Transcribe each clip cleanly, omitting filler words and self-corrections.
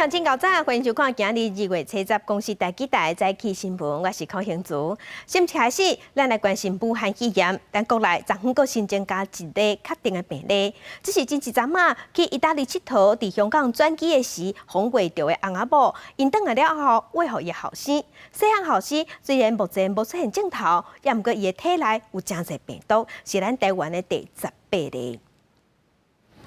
上真𠢕早，歡迎收看今日2月七十公視台語台早起新聞，我是柯興竹。新聞開始，咱來關心武漢肺炎，咱國內昨昏閣新增加一例確定的病例，這是前一陣仔去意大利𨑨迌，佇香港轉機的時，予穢著的翁仔某，𪜶轉來了後，餵予伊後生。細漢後生雖然目前無出現症頭，也毋過伊的體內有誠濟病毒，是咱台灣的第18例。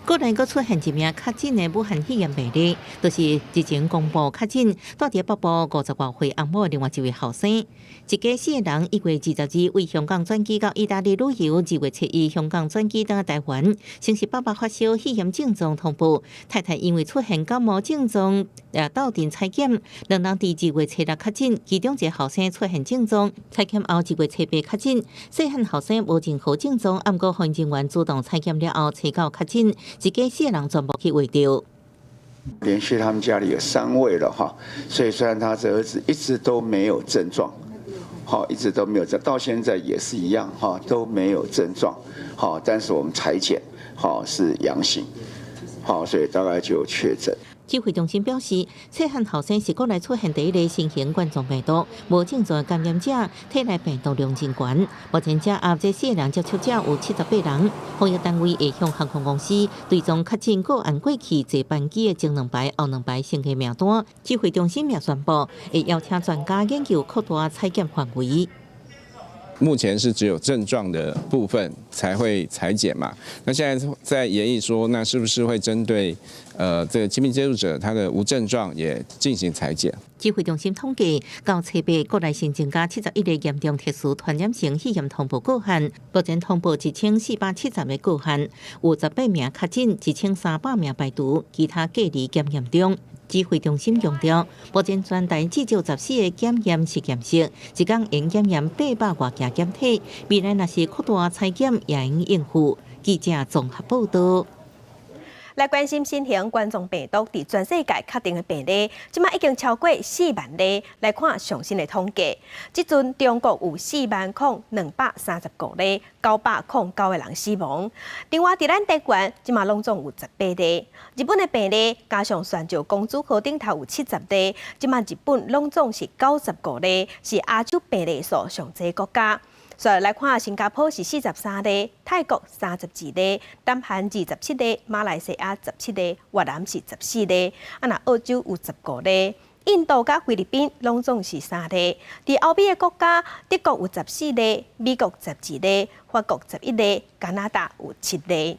國內閣出現一名確診的武漢肺炎病例，就是日前公布確診，蹛佇北部50外歲翁某另外一位後生。一家四个人1月22為香港轉機到意大利旅遊，2月七日香港轉機轉來台灣，先是爸爸發燒肺炎症狀通報，太太因為出現感冒症狀也鬥陣採檢，兩人佇2月七日確診，其中一个後生出現症狀，採檢後2月七八確診，細漢後生無任何症狀，毋過防疫人員主動採檢了後，揣到確診。一家四个人全部去穢著。連續他們家裡有三位了哈，所以雖然他這兒子一直都沒有症狀，好，一直都沒有症，到現在也是一樣哈，都沒有症狀，好，但是我們採檢，好是陽性，好，所以大概就確診。指揮中心表示，細漢後生是國內出現第一例新型冠狀病毒無症狀感染者，體內病毒量真懸。目前遮後這四个人接觸者有78人，防疫單位會向航空公司追蹤確診個案過去坐班機的前兩排、後兩排乘客名單。指揮中心也宣布，會邀請專家研究擴大採檢範圍。目前是只有症狀的部分才會採檢嘛？那現在在研議說，那是不是會針對這個親密接觸者他的無症狀也進行採檢？指揮中心統計，到七八國內新增加71例嚴重特殊傳染性肺炎通報個案，目前通報1470個個案，有18名確診，1300名排除，其他隔離檢驗中。指揮中心強調，目前全台至少14個檢驗實驗室，一工會檢驗800外件檢體。未來若是擴大採檢，也會應付。記者綜合報道。來關心新型冠狀病毒佇全世界確定的病例，這馬已經超過4萬例。來看上新的統計，這陣中國有4萬零235例，909個人死亡。另外，佇咱台灣，這馬攏總有18例。日本的病例加上船石公主號頂頭有70例，這馬日本攏總是95例，是亞洲病例數上濟國家。所以來看，新加坡是43例，泰國32例，南韓27例，馬來西亞17例，越南是14例，啊，若澳洲有15例，印度佮菲律賓攏總是三例。佇歐美的國家，德國有14例，美國12例，法國11例，加拿大有七例。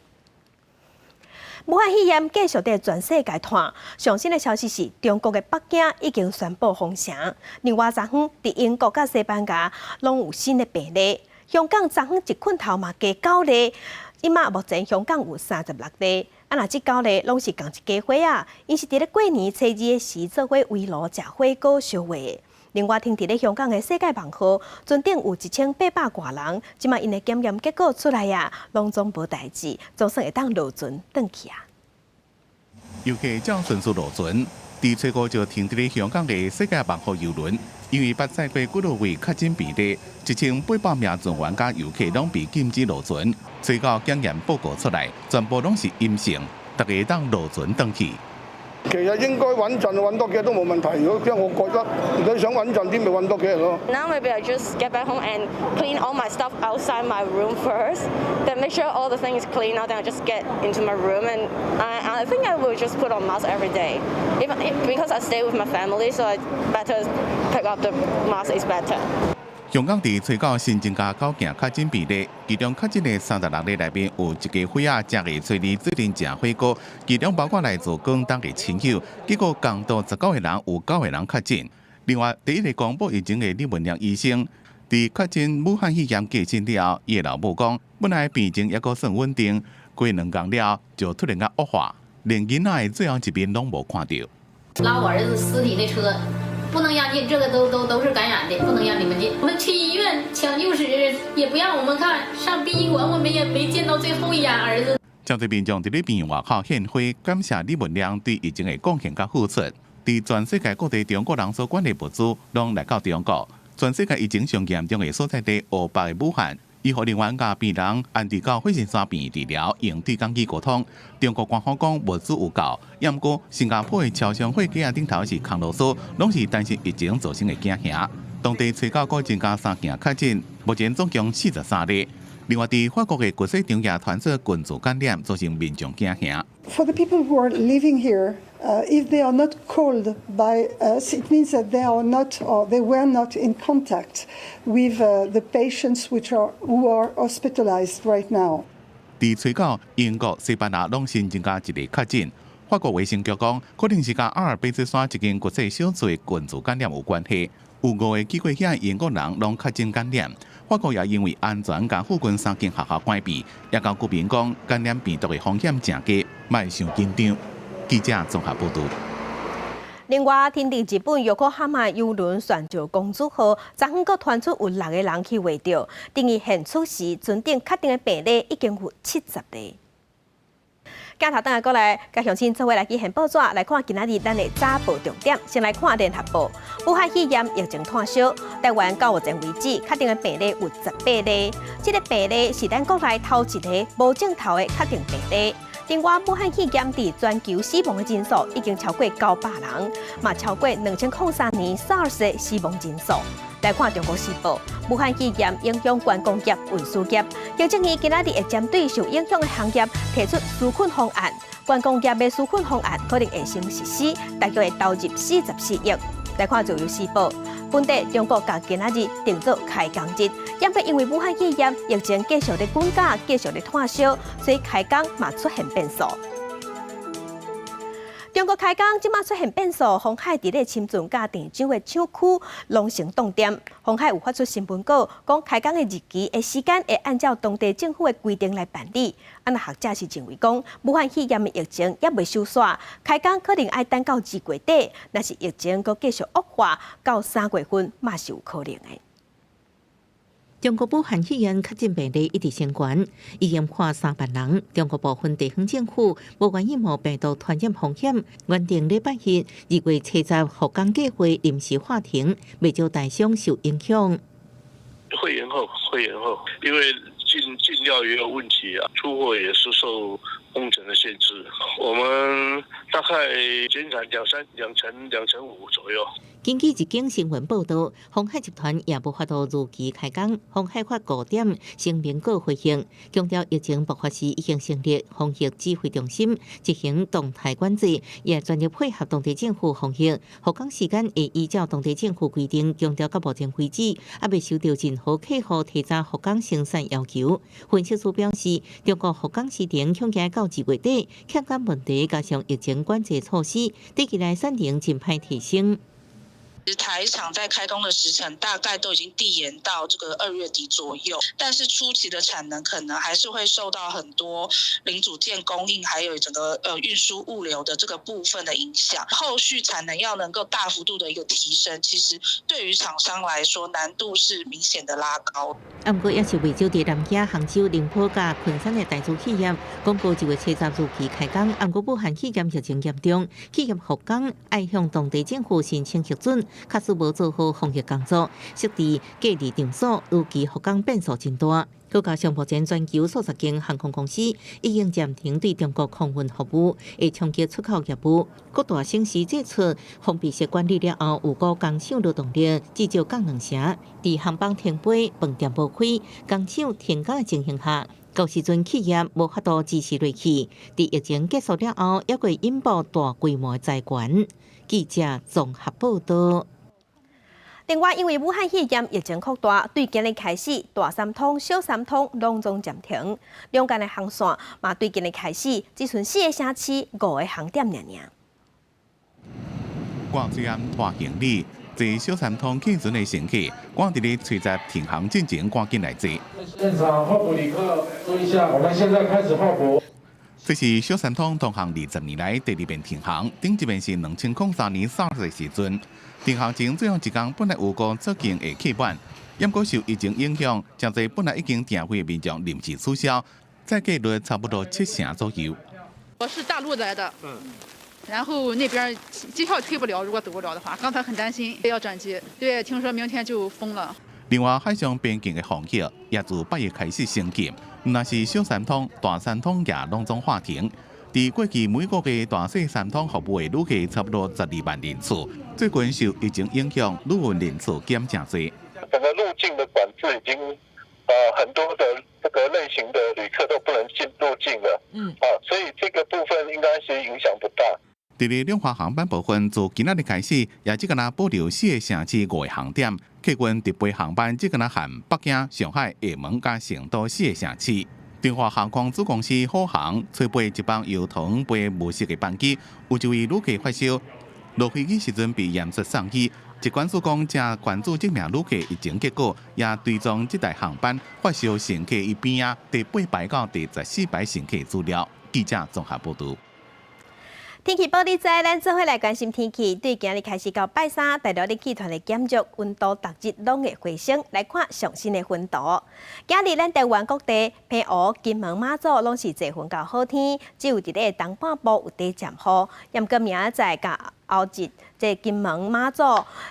武漢肺炎繼續佇全世界傳，上新的消息是，中國的北京已經宣布封城。另外，昨昏佇英國佮西班牙攏有新的病例。香港昨昏一困頭嘛加九例，這馬目前香港有36例。啊，若這九例攏是仝一家伙仔，𪜶是佇咧過年初二的時做伙圍爐食火鍋相會的。另外，停佇咧香港的世界網號，船頂有1800外人，這馬𪜶的檢驗結果出來啊，攏總無代誌，總算會當落船轉去啊。遊客照順序落船，佇初五就停佇咧香港的世界網號郵輪，因為捌載過幾落位確診病例，1800名船員佮遊客攏被禁止落船。初九檢驗報告出來，全部攏是陰性，逐家當落船轉去。其實應該穩陣，韞多幾日都冇問題。如果因為我覺得，如果想穩陣啲，咪韞多幾日咯。 Now maybe I just get back home and clean all my stuff outside my room first. Then make sure all the things clean. Now then I just get into my room and I think I will just put on mask every day. Even because I stay with my family, so I better pick up the mask is better. 香港佇初九新增加九件確診病例，其中確診的36例內面有一家伙仔正月初二做陣食火鍋，其中包括來自廣東的親友，結果共到19個人有九個人確診。另外，第一個公布疫情的李文亮醫生，佇確診武漢肺炎過身了後，伊的老母講，本來病情猶閣算穩定，過2工了就突然間惡化，連囡仔的最後一面攏無看著。拉我兒子屍體的車。不能讓進，這個都是感染的，不能讓你們進。我們去醫院搶救室也不讓我們看，上殯儀館我們也沒見到最後一眼兒子。針對民眾佇咧病院外口獻花，感謝李文亮對疫情的貢獻佮付出。佇全世界各地中國人所管的物資，攏來到中國。全世界疫情上嚴重的所在地，湖北的武漢，醫護人員共病人安置到火神山病院治療，用對講機溝通。中國官方講物資有夠，毋過新加坡的超商貨架頂頭是空囉嗦，攏是擔心疫情造成的驚嚇。當地初九閣增加三件確診，目前總共43例。另外，佇法國的國際場也傳出群聚感染，造成民眾驚嚇。 For the people who are living here, if they are not called by us, it means that they are not or they were not in contact with the patients which are who are hospitalized right now. 佇初九，英國、西班牙攏新增加一例確診。法國衛生局講，可能是佮阿爾卑斯山一間國際小聚群聚感染有關係。有五個去過遐英國人攏確診感染。法國也因為安全，共附近三間學校關閉，也共居民講感染病毒的風險誠低，莫傷緊張。記者綜合報導。另外，停佇日本玉科哈馬郵輪船上公主號，昨昏閣傳出有六個人去穢著，等於現此時船頂確定的病例已經有70例。鏡頭轉來過來，共鄉親做伙來去現報紙來看今仔日咱的早報重點。先來看聯合報，武漢肺炎疫情湠燒，台灣到目前為止確定的病例有18例，這個病例是咱國內頭一个無症頭的確定病例。另外，武漢肺炎佇全球死亡的人數已經超過900人，嘛超過2003年 SARS 的死亡人數。來看《中國時報》，武漢肺炎影響觀光業、運輸業，行政院今仔日會針對受影響的行業提出紓困方案。觀光業的紓困方案可能會先實施，大約會投入44億。來看《自由時報》，本地中國共今仔日定做開工日，毋過因為武漢肺炎疫情繼續咧滾價，繼續咧湠燒，所以開工嘛出現變數。中國開工，這馬出現變數，鴻海佇咧深圳佮鄭州的廠區攏成凍點。鴻海有發出新聞稿，講開工的日期的時間會按照當地政府的規定來辦理。啊，若學者是認為講，武漢肺炎的疫情猶未收煞，開工可能愛等到2月底，若是疫情閣繼續惡化，到3月份嘛是有可能的。中國武漢肺炎確診病例一直升懸，已經破3萬人。中國部分地方政府無願意冒病毒傳染風險，原定禮拜日2月70復工計劃臨時喊停，袂少台商受影響。會延後，會延後，因為進料也有問題啊，出貨也是受封城的限制。我們大概減產兩三兩成兩成五左右。根據日經新聞報導，鴻海集團也無法度如期開工。鴻海發5點聲明稿回應，強調疫情爆發時已經成立防疫指揮中心，執行動態管制，也全力配合當地政府防疫。復工時間會依照當地政府規定，強調到目前為止，猶未收到任何客戶提早復工生產要求。分析師表示，中國復工時程恐驚到2月底，欠工問題加上疫情管制措施，短期內產能真歹提升。台廠在開工的時程大概都已經遞延到這個2月底左右，但是初期的產能可能還是會受到很多零組件供應，還有整個運輸物流的這個部分的影響。後續產能要能夠大幅度的一個提升，其實對於廠商來說難度是明顯的拉高。啊，毋過也是袂少佇南京、杭州、寧波佮昆山的台資企業，公告2月70如期開工。啊，毋過武漢肺炎疫情嚴重，企業復工愛向當地政府申請核准。假使無做好防疫工作，設置隔離場所，預期復工變數真大。閣加上目前全球數十間航空公司已經暫停對中國空運服務，會衝擊出口業務。各大省市祭出封閉式管理了後，預估工廠勞動力至少降兩成。佇航班停飛、飯店無開、工廠停工的情形下，到時陣企業無法度支持落去。佇疫情結束了後，猶會引爆大規模裁員。記者綜合報導。另外，因為武漢肺炎疫情擴大，對今日開始，大三通、小三通攏總暫停。兩間的航線嘛，對今日開始，只賰四个城市五个航點爾爾。掛水暗拖行李，坐小三通客船的乘客，趕佇咧吹十停航進前趕緊來坐。現場候補旅客注意一下，我們現在開始候補。這是小三通通航20年來第二遍停航，頂一遍是2003年 SARS 的時陣。停航前最後一工本來預估最近會客滿，毋過受疫情影響，誠濟本來已經訂位的民眾臨時取消，載客率差不多七成左右。我是大陸來的，然後那邊機票退不了，如果走不了的話，剛才很擔心要轉機。對，聽說明天就封了。另外，海上邊境的防疫也自8月開始升級，毋但是小三通、大三通也攏總喊停。佇過去每個月大細三通服務的旅客差不多12萬人次，最近受疫情影響，旅運人次減誠濟。整個入境的管制已經，很多的這個類型的旅客都不能進入境了。啊，所以這個部分應該是影響不大。佇咧兩華航班部分，自今仔日開始，也只敢若保留四个城市五个航點，客運直飛航班只敢若限北京、上海、廈門佮成都四个城市。中華航空子公司虎航初八一班由桃園飛無錫的班機，有一位旅客發燒，落飛機時陣被驗出送醫。疾管署講，正關注這名旅客疫情結果，也追蹤這台航班發燒乘客伊邊仔第八排到第14排乘客資料。記者綜合報導。天氣報你知，咱做伙來關心天氣。對今日開始到拜三，大陸冷氣團的減弱，溫度逐日攏會回升。來看上新的溫度。今日咱台灣各地、澎湖、金門、馬祖攏是濟雲到好天，只有佇咧東半部有短暫雨。毋過明仔載佮後日，這金門、馬祖、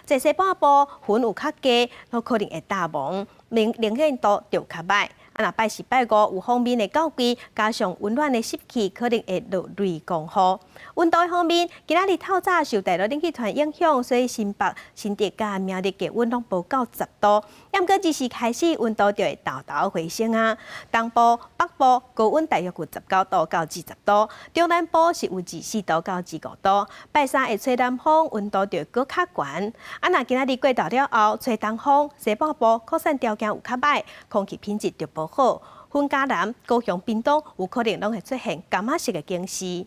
這西半部雲有較濟，都可能會搭霧，能能見度就較䆀。啊，若拜四、拜五有鋒面的到位，加上溫暖的濕氣，可能會落雷公雨。溫度方面，今仔日透早受大陸冷氣團影響，所以新北、新竹佮苗栗氣溫攏無到10度。毋過這時開始，溫度就會沓沓回升啊。東部、北部高溫大約有19度到20度，中南部是有24度到25度。拜三會吹南風，溫度就會閣較懸。啊，若今仔日過晝了後，吹東風，西半部擴散條件有較䆀，空氣品質就無好。雲嘉南、高雄、屏東有可能攏會出現柑仔色的警示。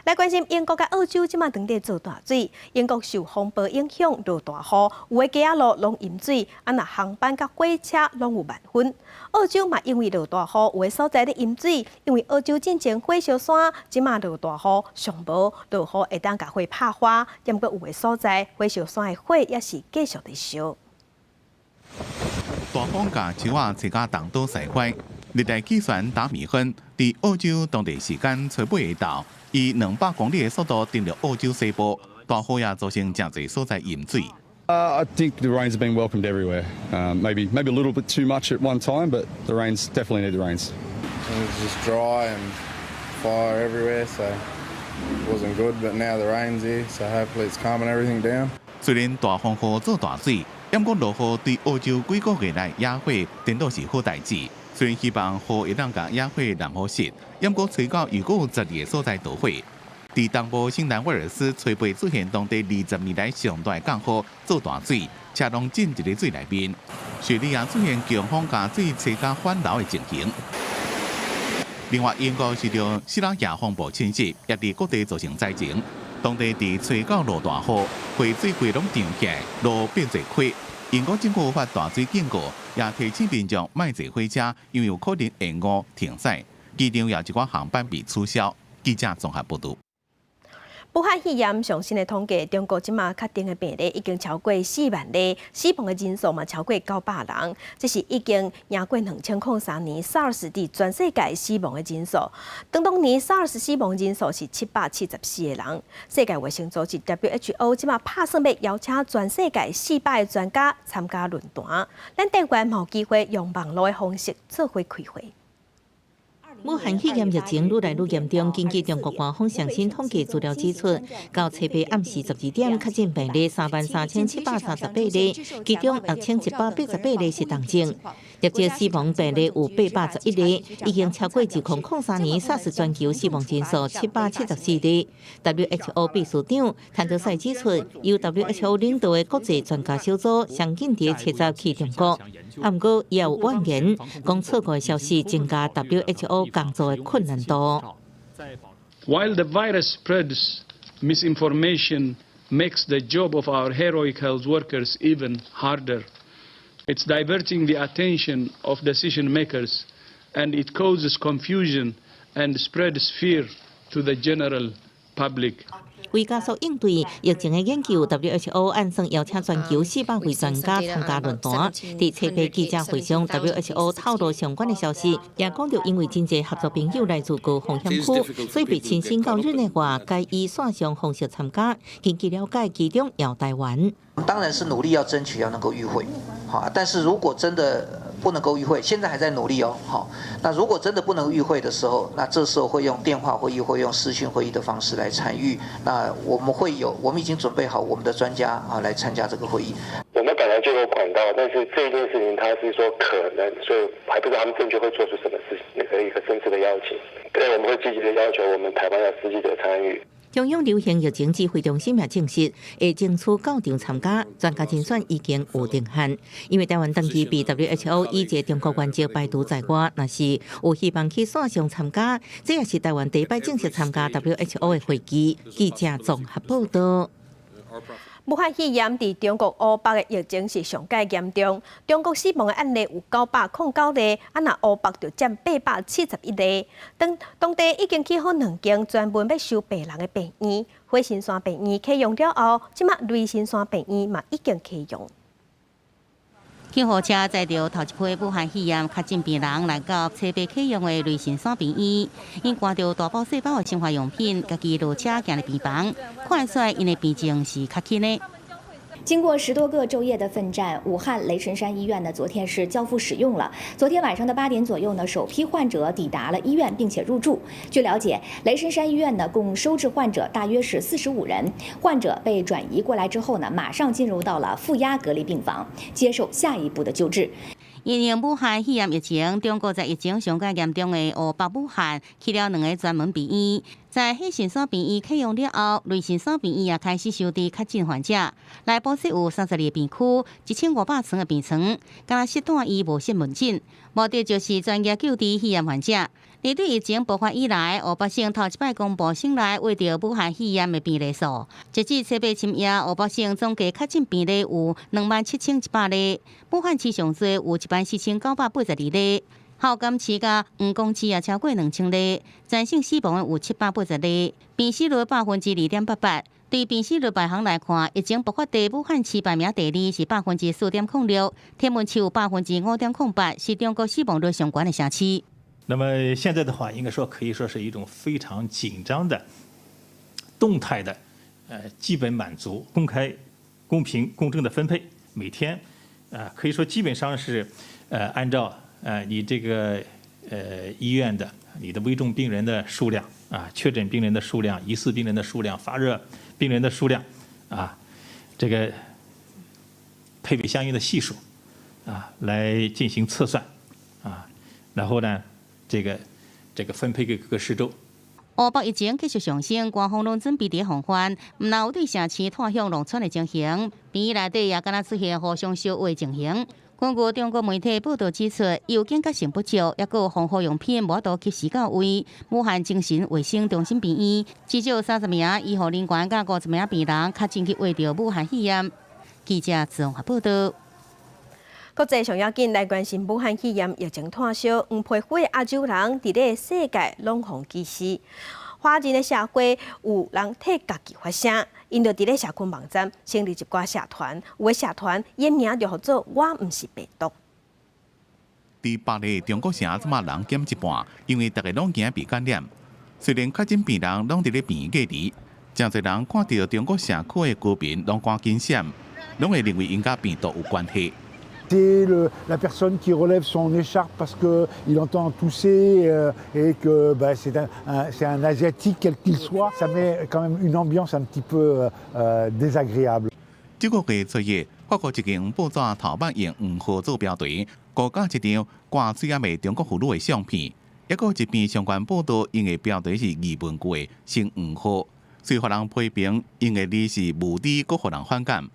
來關心英國佮澳洲這馬當地做大水，英國受風暴影響落大雨，有的街仔路攏淹水，啊若航班佮火車攏有慢分。澳洲嘛因為落大雨，有的所在咧淹水，因為澳洲進前火燒山，這馬落大雨，上無落雨會當共火拍花，毋過有的所在火燒山的火也是繼續佇燒。大風共樹仔吹甲東倒西歪，熱帶氣旋達米芬佇澳洲當地時間初八下晝，以200公里的速度登陸澳洲西部，大雨也造成誠濟所在淹水。 I think the rains have been welcomed everywhere. Maybe a little bit too much at one time, but the rains definitely need the rains. It was just dry and fire everywhere, so it wasn't good. But now the rain's here, so hopefully it's calming everything down. 雖然大風雨做大水，毋過落雨對澳洲幾個月來野火顛倒是好代誌。雖然希望雨會當共野火攔予熄，毋過吹到又閣有12個所在著火。佇東部新南威爾斯初八出現當地20年來上大降雨，做大水，車攏浸佇咧水內面。雪梨也出現強風共水吹甲反流的情形。另外，英國受著西拉亞風暴侵襲，也佇各地造成災情。當地佇吹到落大雨，溪水規攏漲起來，路變做溪。英國政府發大水警告，也提醒民眾莫坐火車，因為有可能延誤停駛。機場也有一寡航班被取消。記者綜合報導。武漢肺炎上新的統計，中國這馬確診的病例已經超過4萬例，死亡的人數嘛超過900人，這是已經贏過2003年 SARS 佇全世界死亡的人數。當年 SARS 死亡人數是774個人。世界衛生組織 WHO 這馬拍算欲邀請全世界400個專家參加論壇。咱台灣嘛有機會用網路的方式做伙開會。武漢肺炎疫情愈來愈嚴重，根據中國官方上新統計資料指出，到初八暗時12點，確診病例33,738例，其中6188例是重症，累計死亡病例有811例，已經超過2003年 SARS 全球死亡人數774例。WHO 秘書長譚德塞指出，由 WHO 領導的國際專家小組上緊佇七十去中國，毋過也有怨言，講錯誤的消息增加 WHO 工作的困難度。 While the virus spreads, misinformation makes the job of our heroic health workers even harder. It's diverting the attention of decision makers, and it causes confusion and spreads fear to the general public. 為加速應對疫情的研究，WHO 按算邀請全球400位專家參加論壇。佇籌備記者會上，WHO 透露相關的消息，也講著因為真濟合作朋友來自高風險區，所以欲親身到日內瓦，改以線上方式參加。根據了解，其中有台灣。當然是努力要爭取要能夠與會，好，但是如果真的不能夠與會，現在還在努力哦，好，那如果真的不能與會的時候，那這時候會用電話會議或用視訊會議的方式來參與。那我們會有，我們已經準備好我們的專家啊來參加這個會議。我們本來就有管道，但是這件事情他是說可能，所以還不知道他們正確會做出什麼事，那個一個正式的邀請。對，我們會積極的要求我們台灣要實際的參與。中央流行疫情指揮中心也證實，會爭取到場參加，專家人選已經有定案。因為台灣長期被 WHO 以一個中國原則排除在外，若是有希望去線上參加，這也是台灣第一擺正式參加 WHO 的會議。記者綜合報道。武漢肺炎佇中國湖北的疫情是上蓋嚴重，中國死亡的案例有909例，啊若湖北就佔871例。當當地已經起好兩間專門欲收病人的病院，火神山病院啟用了後，這馬雷神山病院嘛已經啟用。救護車載著頭一批武漢肺炎確診病人來到籌備啟用的雷神山病院，𪜶攜著大包細包的生活用品，家己落車行入病房，看得出來𪜶的病情是較輕的。經過10多個晝夜的奮戰，武漢雷神山醫院呢，昨天是交付使用了。昨天晚上的8點左右呢，首批患者抵達了醫院，並且入住。據了解，雷神山醫院呢，共收治患者大約是45人。患者被轉移過來之後呢，馬上進入到了負壓隔離病房，接受下一步的救治。因應武漢肺炎疫情，中國在疫情上蓋嚴重的湖北武漢，起了兩个專門病院。在火神山病院啟用了後，雷神山病院也開始收治確診患者。內部設有32個病區，1500床的病床，敢若設住院無設門診，目的就是專業救治肺炎患者。而對疫情爆發以來，湖北省頭一擺公布省內確診武漢肺炎的病例數，截至七八深夜，湖北省總計確診病例有27,100例，武漢市上濟有14,982例，孝感市佮黃岡市也超過2000例，全省死亡的有780例，病死率2.88%。對病死率排行來看，疫情爆發地武漢市排名第二，是4.06%；天門市有5.08%，是中國死亡率上懸的城市。那麼現在的話，應該說可以說是一種非常緊張的、動態的，基本滿足公開、公平、公正的分配。每天，可以說基本上是，按照你這個醫院的你的危重病人的數量啊，確診病人的數量、疑似病人的數量、發熱病人的數量，啊，這個配備相應的係數，啊，來進行測算，啊，然後呢，這個分配給各個市州。湖北疫情繼續上升，官方攏準備佇防範，毋但有對城市拖向農村的情形，病院內底也敢若出現互相相話情形。根據中國媒體報道指出，有警覺性不足，抑閣防護用品無法度及時到位。武漢精神衛生中心病院至少30名醫護人員佮50名病人確診去確診武漢肺炎。記者自綜合報道。國際上要緊來關心武漢肺炎疫情湠燒，黃皮膚的亞洲人佇咧世界攏予歧視。華人的社會有人替家己發聲，𪜶就佇咧社群網站成立一寡社團，有的社團伊名就號做我毋是病毒。佇百里中國城，這馬人減一半，因為逐家攏驚被感染。雖然確診病人攏佇咧病院隔離，誠濟人看著中國社區的居民攏趕緊閃，攏會認為𪜶佮病毒有關係。 C'est la personne qui relève son écharpe parce qu'il entend tousser et que bah, c'est un Asiatique quel qu'il soit. Ça met quand même une ambiance un petit peu désagréable. 這個月初一，法國一間報紙頭版用黃號做標題，高架一張掛喙仔罵中國婦女的相片，抑閣一篇相關報道用的標題是疑問句的新黃號，雖予人批評用的字是無禮，閣予人反感。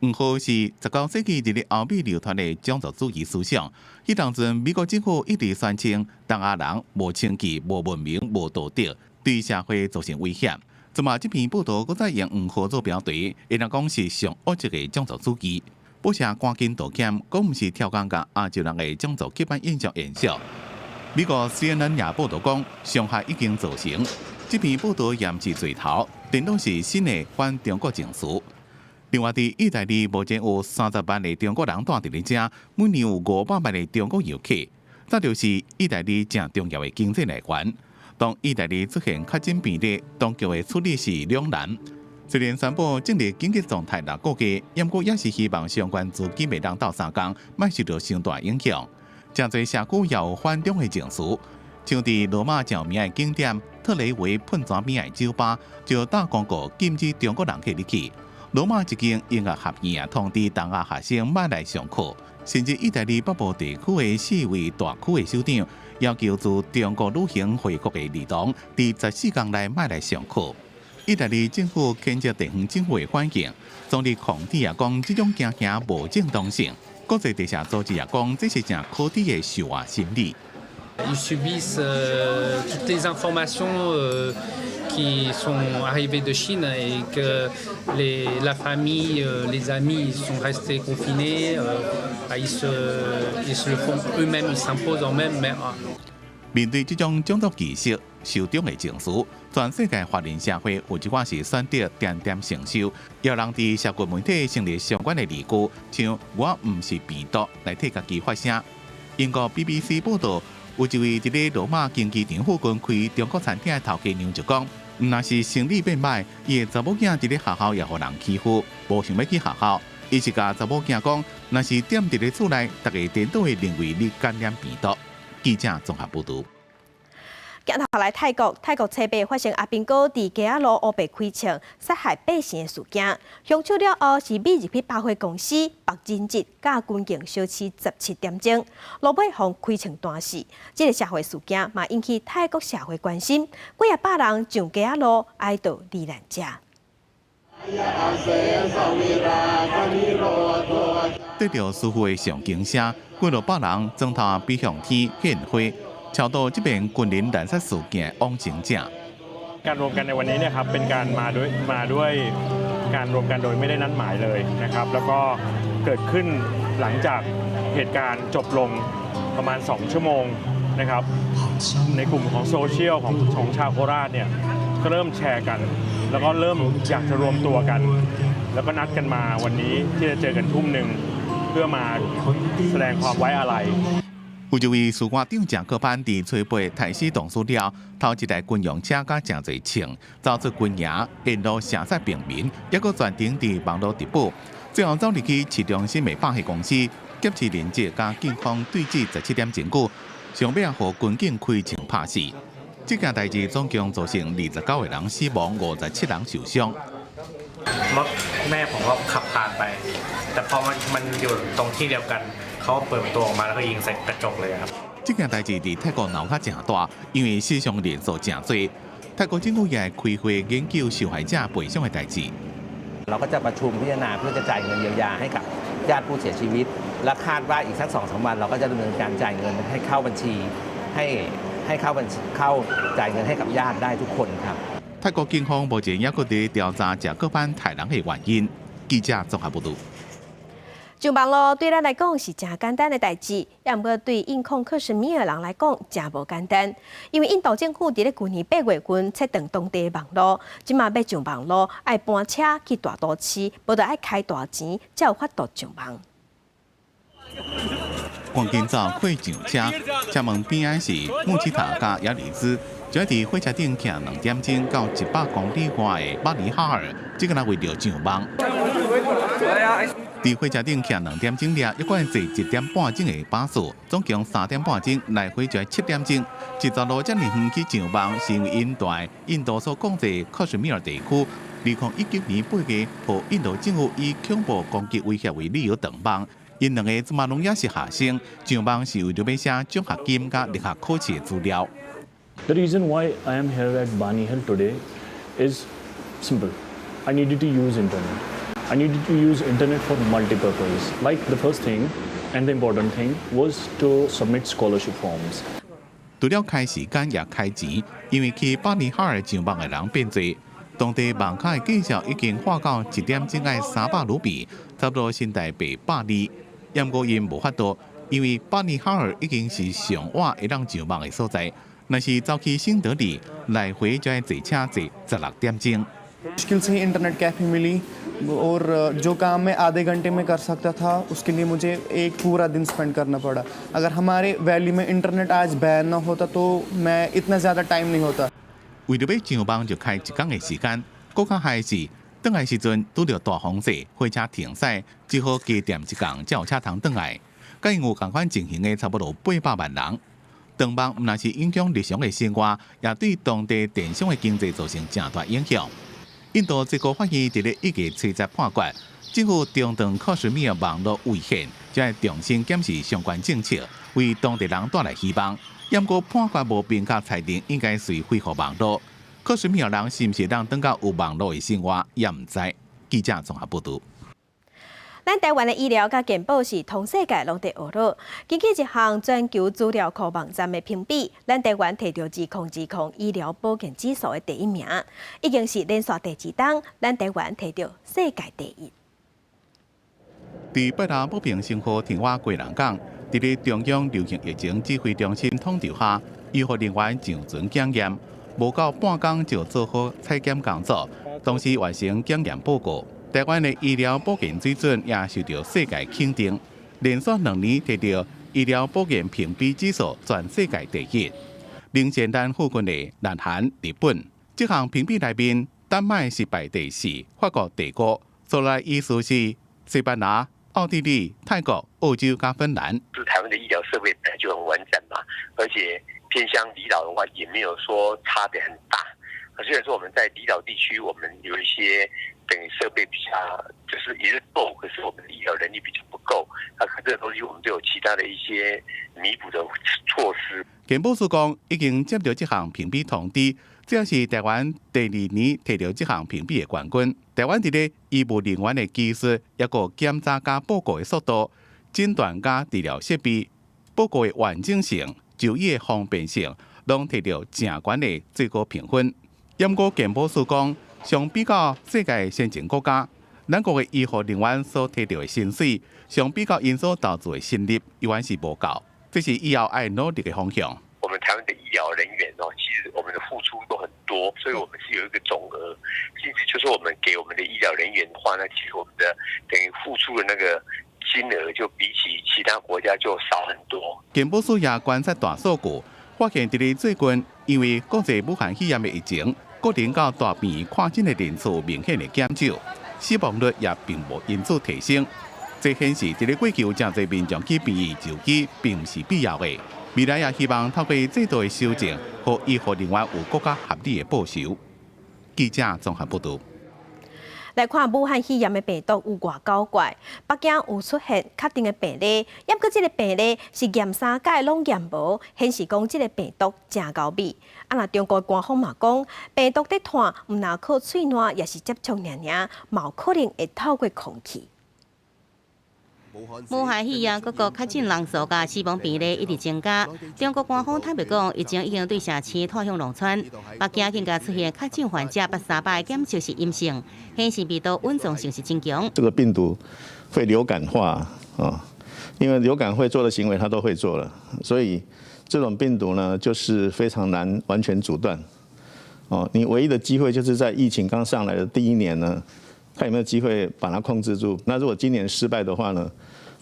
黃號是19世紀佇咧歐美流傳的種族主義思想。彼當陣，美國政府一直宣稱東亞人無清氣、無文明、無道德，對社會造成威脅。這馬這篇報道閣再用黃號做標題，會當講是上惡質的種族主義。報社趕緊道歉，講毋是刁工共亞洲人的種族刻板印象延續。美國 CNN 也報道講，傷害已經造成。這篇報道也毋是最頭，顛倒是新的反中國情緒。另外，佇意大利目前有30萬个中國人蹛佇咧遮，每年有500萬个中國遊客，這就是意大利誠重要的經濟來源。當意大利出現確診病例，當局的處理是兩難。雖然宣布進入緊急狀態6個月，毋過也是希望相關資金會當鬥相共，莫受著傷大影響。誠濟社區也有反中的情緒，像佇羅馬著名的景點特雷維噴泉邊的酒吧，就貼廣告禁止中國人客入去。羅馬一間音樂學院也通知東亞學生莫來上課，甚至意大利北部地區的四位大區的首長要求自中國旅行回國的兒童，佇14天內莫來上課。意大利政府譴責地方政府的反應，總理孔蒂也講這種行徑無正當性。國際特赦組織也講這是誠可恥的受害心理。 Ils subissent toutes les informations qui sont arrivées de Chine et que la famille, les amis sont restés confinés. Ils se le font eux-mêmes, ils s'imposent eux-mêmes. Mais 面對這種種族歧視、仇中的情緒，全世界華人社會有一寡是選擇恬恬承受，也有人佇社群媒體成立相關的字句，像我毋是病毒來替家己發聲。英國 BBC 報道，有一位佇咧羅馬競技場附近開中國餐廳的頭家娘就講，若是生理變䆀，伊的查某囝佇咧學校也予人欺負，無想欲去學校。伊是共查某囝講，若是踮佇咧厝內，逐家顛倒會認為你感染病毒。記者綜合報導。鏡頭來泰國，泰國初八發生阿兵哥佇街仔路烏白開槍殺害百姓的事件，兇手了後是匿入去百貨公司，縛人質，佮軍警相持17點鐘，落尾予開槍彈死。這个社會事件嘛引起泰國社會關心，幾仔百人上街仔路哀悼罹難者。得著師父的上經聲，幾落百人轉頭飛向天獻花，超度這邊軍人濫殺事件往生者。 การรวมกันในวันนี้เนี่ยครับเป็นการมาด้วยมาด้วยการรวมกันโดยไม่ได้นัดหมายเลยนะครับแล้วก็เกิดขึ้นหลังจากเหตุการณ์จบลงประมาณ 2 ชั่วโมงนะครับในกลุ่มของโซเชียลของของชาวโคราชเนี่ยก็เริ่มแชร์กัน แล้วก็เริ่มอยากจะรวมตัวกัน แล้วก็นัดกันมาวันนี้ที่จะเจอกันทุ่มหนึ่งเพื่อมาแสดงความไว้อาลัย 有一位士官長賈克班佇初八刣死同事了，偷一台軍用車佮誠濟槍，走出軍營，沿路射殺平民，猶閣全程佇網路直播。最後走入去市中心的百貨公司，劫持人質，佮警方對峙17點鐘久，上尾予軍警開槍拍死。這件代誌總共造成29個人死亡，57人受傷。 รถแม่ผมก็ขับผ่านไป แต่พอมันมันอยู่ตรงที่เดียวกันเขาเปิดประตูออกมาแล้วก็ยิงใส่กระจกเลยครับ 這件代誌佇泰國鬧較誠大，因為死傷人數誠濟。泰國政府也會開會研究受害者賠償的代誌。 เราก็จะประชุมพิจารณาเพื่อจะจ่ายเงินเยียวยาให้กับญาติผู้เสียชีวิต และคาดว่าอีกสัก2-3วันเราก็จะดำเนินการจ่ายเงินให้เข้าบัญชีให้ให้เข้าบัญชีเข้าจ่ายเงินให้กับญาติได้ทุกคนครับ 泰國警方目前猶閣佇調查賈克班刣人的原因。記者綜合報導。上網路對咱來講是誠簡單的代誌，也毋過對印控克什米爾人來講誠無簡單。因為印度政府佇咧舊年8月份切斷當地網路，這馬欲上網路愛搬車去大都市，無就愛開大錢，才有法度上網。趕緊走快上車，車門邊仔是穆奇塔佮亞里茲，就佇火車頂徛2點鐘到100公里外的巴尼哈爾，這个若為著上網。佇火車頂徛2點鐘了，猶閣愛坐1點半鐘的巴士，總共3點半鐘，來回就愛7點鐘。一條路遮爾遠去上網，是因為𪜶蹛印度所控制克什米爾地區，2019年8月，予印度政府以恐怖攻擊威脅為理由斷網。𪜶兩个這馬攏猶是學生，上網是為著欲寫獎學金佮入學考試的資料。 The reason why I am here at Banihal today is simple. I needed to use internet. I needed to use internet for multi-purpose. Like the first thing and the important thing was to submit scholarship forms. 除了開時間也開錢，因為去巴尼哈爾上網的人變濟，當地網咖的價數已經喊到1點鐘愛300盧比，差不多新台幣120。毋過𪜶無法度，因為巴尼哈爾已經是上晚會當上網的所在，若是走去新德里，來回就愛坐車坐16點鐘。 मुश्किल से ही internet cafe मिली और जो काम मैं आधे घंटे में कर सकता था, उसके लिए मुझे एक पूरा दिन स्पेंड करना पड़ा। अगर हमारे वैली में इंटरनेट आज बैन ना होता तो मैं इतना ज़्यादा टाइम नहीं होता।為著欲上網就開一工的時間，閣較害是轉來時陣拄著大風勢，火車停駛，只好加踮一工才有車通轉來。佮𪜶有仝款情形的差不多800萬人。斷網毋但是影響日常的生活，也對當地電商的經濟造成誠大影響。印度最高法院佇咧1月70判決，政府中斷克什米爾網路違憲，就愛重新檢視相關政策，為當地人帶來希望。毋過判決無明確裁定應該隨恢復網路，克什米爾人是毋是會當轉到有網路的生活，也毋知。記者綜合報導。咱台灣的醫療佮健保是通世界攏佇學囉。根據一項全球資料庫網站的評比，咱台灣摕著2020醫療保健指數的第一名，已經是連續第二冬，咱台灣摕著世界第一。佇拜六武平生活天瓦歸人港，佇咧中央流行疫情指揮中心統籌下，醫護人員上船檢驗，無夠半工就做好採檢工作，同時完成檢驗報告。台灣的醫療保健水準也受到世界肯定，連續2年摕著醫療保健評比指數全世界第一，領先咱附近的南韓、日本。這項評比內面，丹麥是排第四，法國第五，再來依序是西班牙、奧地利、泰國、澳洲佮芬蘭。是台灣的醫療設備本來就很完整嘛，而且偏鄉離島的話，也沒有說差別很大。雖然說我們在離島地區，我們有一些等於設備比較，就是也是夠，可是我們的醫療能力比較不夠。那可這個東西，我們都有其他的一些彌補的措施。健保署講，已經接到這項評比通知，這是台灣第二年摕著這項評比的冠軍。台灣佇咧醫務人員的技術，抑閣檢查佮報告的速度、診斷佮治療設備、報告的完整性、就醫的方便性，攏摕著誠懸的最高評分。毋過健保署講，相比較世界先進國家，咱國的醫護人員所摕著的薪水，相比較𪜶所投資的心力，猶原是無夠。這是以後愛努力的方向。我們台灣的醫療人員哦，其實我們的付出都很多，所以我們是有一個總額。甚至就是我們給我們的醫療人員的話，那其實我們的等於付出的那個金額，就比起其他國家就少很多。健保署也觀察大數據，發現佇咧最近，因為國際武漢肺炎的疫情，個人到大病院看診的人數明顯的減少，死亡率也並無因此提升。這顯示佇咧過去有誠濟民眾去病院就醫，並毋是必要的。未來也希望透過制度的修正，予醫護人員有閣較合理的報酬。記者綜合報導。來看武漢肺炎的病毒有偌狡怪，北京有出現確定的病例，毋過這个病例是驗三擺攏驗無，顯示講這个病毒誠猴味。啊，若中國官方嘛講，病毒佇湠，毋但靠喙瀾，抑是接觸爾爾，嘛有可能會透過空氣。武漢肺炎各國確診人數佮死亡病例一直增加。中國官方坦白講，疫情已經對城市拖向農村。北京更加出現確診患者捌三擺檢測是陰性，顯示病毒隱藏性是真強。這個病毒會流感化啊，因為流感會做的行為，它都會做了，所以這種病毒呢，就是非常難完全阻斷。哦，你唯一的機會就是在疫情剛上來的第一年呢，看有沒有機會把它控制住。那如果今年失敗的話呢？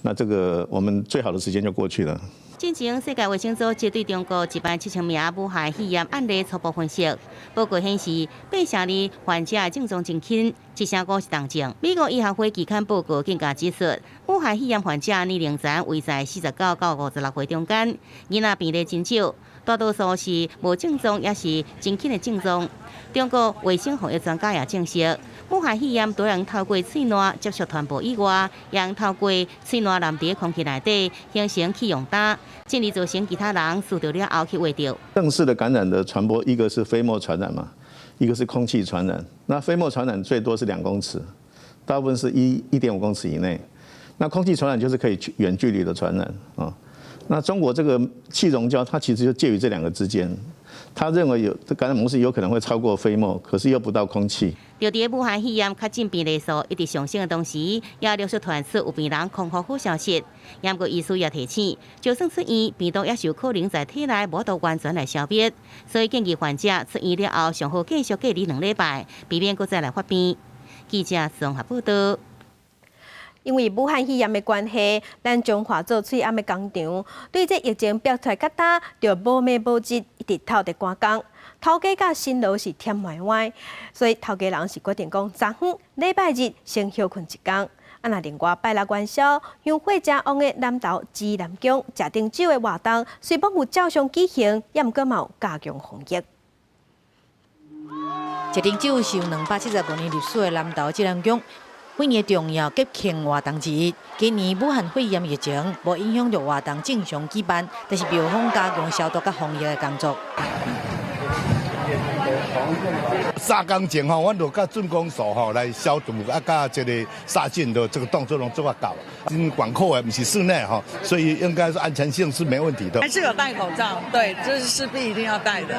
那這個我們最好的時間就過去了。進前世界衛生組織對中國1.7萬名武漢肺炎案例初步分析，報告顯示，8成2患者症狀真輕，7成5是重症。美國醫學會期刊報告更加指出，武漢肺炎患者年齡層位在49到56歲中間，囡仔病例真少，大多數是無症狀，抑是真輕的症狀。中國衛生防疫專家也證實，武漢肺炎除了透過喙瀾接觸傳播以外，也會透過喙瀾黏佇空氣內底形成氣溶膠，進而造成其他人吸著了後去秽著。正式的感染的傳播，一個是飛沫傳染嘛，一個是空氣傳染。那飛沫傳染最多是2公尺，大部分是1.5公尺以內。那空氣傳染就是可以遠距離的傳染啊。那中國這個氣溶膠，它其實就介於這兩個之間。他認為有這感染模式有可能會超過飛沫，可是又不到空氣。就佇武漢肺炎確診病例數一直上升的同時，也陸續傳出有病人康復好消息。不過醫師也提醒，就算出院，病毒也是有可能在體內無法度完全來消滅，所以建議患者出院了後，上好繼續隔離2禮拜，避免閣再來發病。記者綜合報道。因為武漢肺炎的關係，咱彰化做喙罨的工廠，對這疫情逼出來較焦，就無暝無日一直透佇趕工，頭家佮辛勞是忝歪歪，所以頭家人是決定講，昨昏禮拜日先歇睏一工。啊，若另外拜六元宵，香火誠旺的南投紫南宮食燈酒的活動，雖罔有照常舉行，也毋過嘛有加強防疫。食燈酒是有275年歷史的南投紫南宮。每年重要節慶活動之一，今年武漢肺炎疫情無影響著活動正常舉辦，但是廟方加強消毒佮防疫的工作。 3工前吼，阮就佮鎮公所吼來消毒，啊，佮這個殺菌的這個動作攏做啊到。真廣闊的，毋是室內吼，所以應該是安全性是沒問題的。還是有戴口罩，對，這是勢必一定要戴的。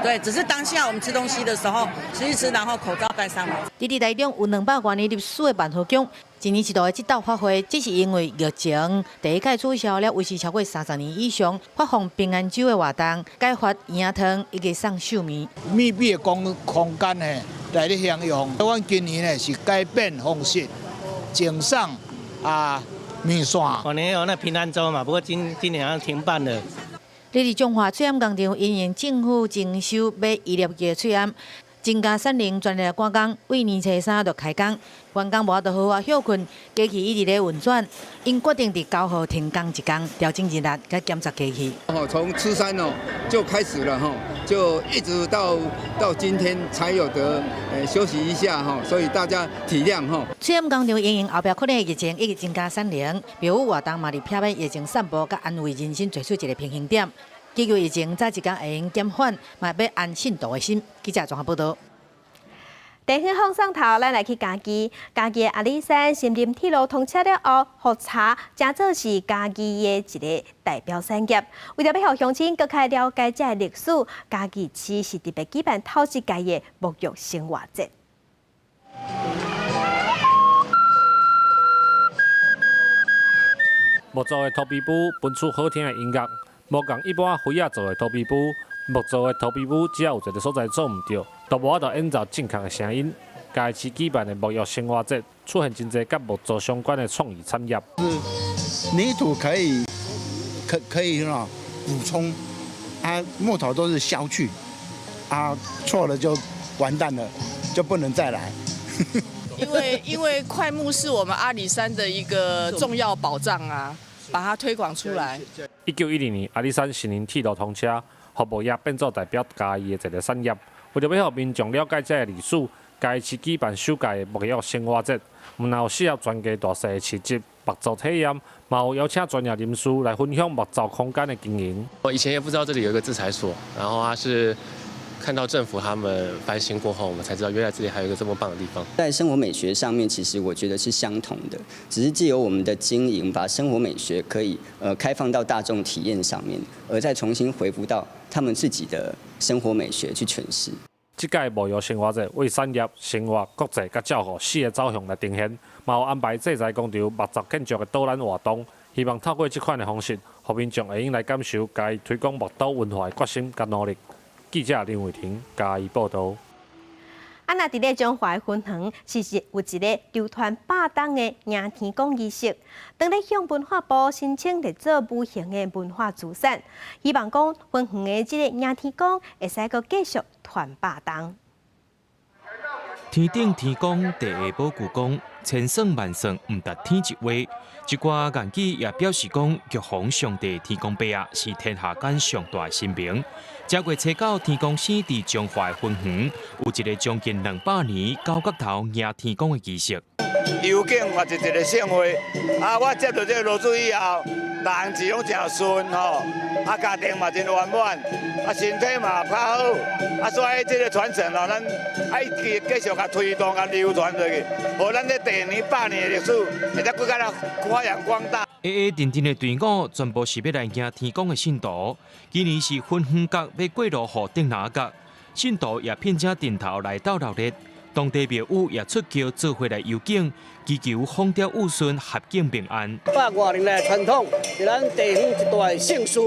對，只是當下我們吃東西的時候吃一吃，然後口罩戴上來。佇台中有200多年歷史的萬和宮，一年一度的這道法會，只是因為疫情第一屆取消了，維持超過30年以上發放平安酒的活動，改發圓仔湯以及送壽麵。密閉的空間呢來咧享用。阮今年呢是改變方式，贈送啊麵線。往年有那平安粥嘛，不過今年好像停辦了。佇彰化喙罨工廠，因應政府徵收買醫療機的喙罨，增加產能，全力來趕工，為年初三就開工，員工無法度好好歇睏，機器一直咧運轉，𪜶決定佇9號停工一工，調整人力，佮檢查機器。哦，從初三哦就開始了哈，就一直到今天才有得休息一下哈，所以大家體諒哈。喙罨工廠因應後壁可能的疫情，一直增加產能，廟宇活動嘛佇避免疫情散播，佮安慰人心，做出一個平衡點。祈求疫情早一工會用減緩，嘛欲安信徒的心。記者綜合報道。電影放送頭，咱來去嘉義。嘉義的阿里山森林鐵路通車了後，茯茶成做是嘉義的一個代表產業。為著欲予鄉親閣較了解這个歷史，嘉義市是特別舉辦頭一屆的沐浴生活節。木做的土琵琶分出好聽的音樂。無仝一般灰仔做的土琵琶，木做的土琵琶只要有一个所在做毋著，都無法度演奏正確的聲音。嘉義市舉辦的沐浴生活節，出現真濟佮木造相關的創意產業。是泥土可以可以喏補充，啊木頭都是削去，啊錯了就完蛋了，就不能再來。因為檜木是我們阿里山的一個重要保障啊。把它推廣出來。1912年，阿里山森林鐵路通車，服務業變做代表嘉義的一個產業。為著欲予民眾了解這个歷史，嘉義市舉辦首屆的沐浴生活節，毋但有適合全家大細的市集、木造體驗，嘛有邀請專業人士來分享木造空間的經營。我以前也不知道這裡有一個製材所，然後他是看到政府他們翻新過後，我們才知道原來這裡還有一個這麼棒的地方。在生活美學上面，其實我覺得是相同的，只是藉由我們的經營，把生活美學可以開放到大眾體驗上面，而再重新回復到他們自己的生活美學去詮釋。這屆沐浴生活節為產業、生活、國際佮照顧四个走向來呈現，嘛有安排製材工廠木造建築的導覽活動，希望透過這款的方式，予民眾會用來感受嘉義推廣木都文化的決心佮努力。記者林偉婷嘉義報道。啊，若佇咧彰化分園，是有一个流傳百冬的迎天公儀式。當咧向文化部申請列做無形的文化資產，希望講分園的這个迎天公會使閣繼續傳百冬。天頂天公，地下保久公，千算萬算，毋值天一話。這寡諺語也表示講，玉皇上帝天公伯仔是天下間上大的神明。正月初九，天公生佇彰化分園，有一個將近200年九角頭迎天公的儀式。遊境嘛是一個盛會，啊，我接著這個羅子以後，逐項事攏誠順吼，啊，家庭嘛真圓滿，啊，身體嘛較好，啊，所以這個傳承哦，咱愛繼續共推動、共流傳落去，予咱這地年百年的歷史會閣閣較來發揚光大。矮矮陣陣的隊伍，全部是欲來迎天公的信徒。今年是芬園角欲過路予竹籃角，信徒也聘請陣頭來鬥鬧熱。當地廟宇也出轎做伙來遊境，祈求風調雨順、合境平安。百外年來傳統，是咱地方一大盛事。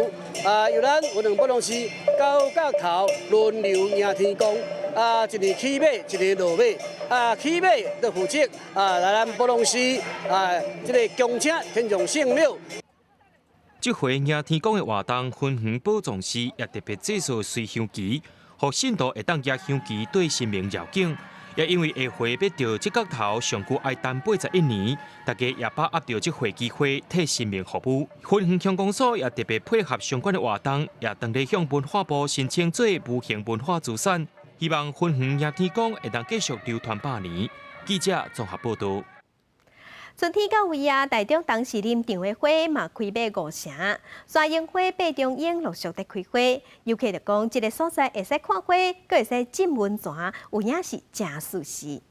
啊，由咱雲寶龍寺九角頭輪流迎天公。啊，一年起馬，一年落馬。啊，起馬就負責啊，來咱寶隆寺啊，這个恭請天上聖廟。這回迎天公的活動，芬園寶藏寺也特別製作隨香旗，予信徒會當舉香旗綴神明繞境。也因為下回欲著這角頭上久愛等81年，大家也把握著這回機會替神明服務。芬園鄉公所也特別配合相關的活動，也當咧向文化部申請做無形文化資產，希望芬園迎天公會當繼續流傳百年。記者綜合報導。春天到位啊，台中東勢林場的花嘛開欲五成，山櫻花、白中櫻陸續佇開花。遊客就講，這个所在會使看花，閣會使浸溫泉，有影是誠舒適。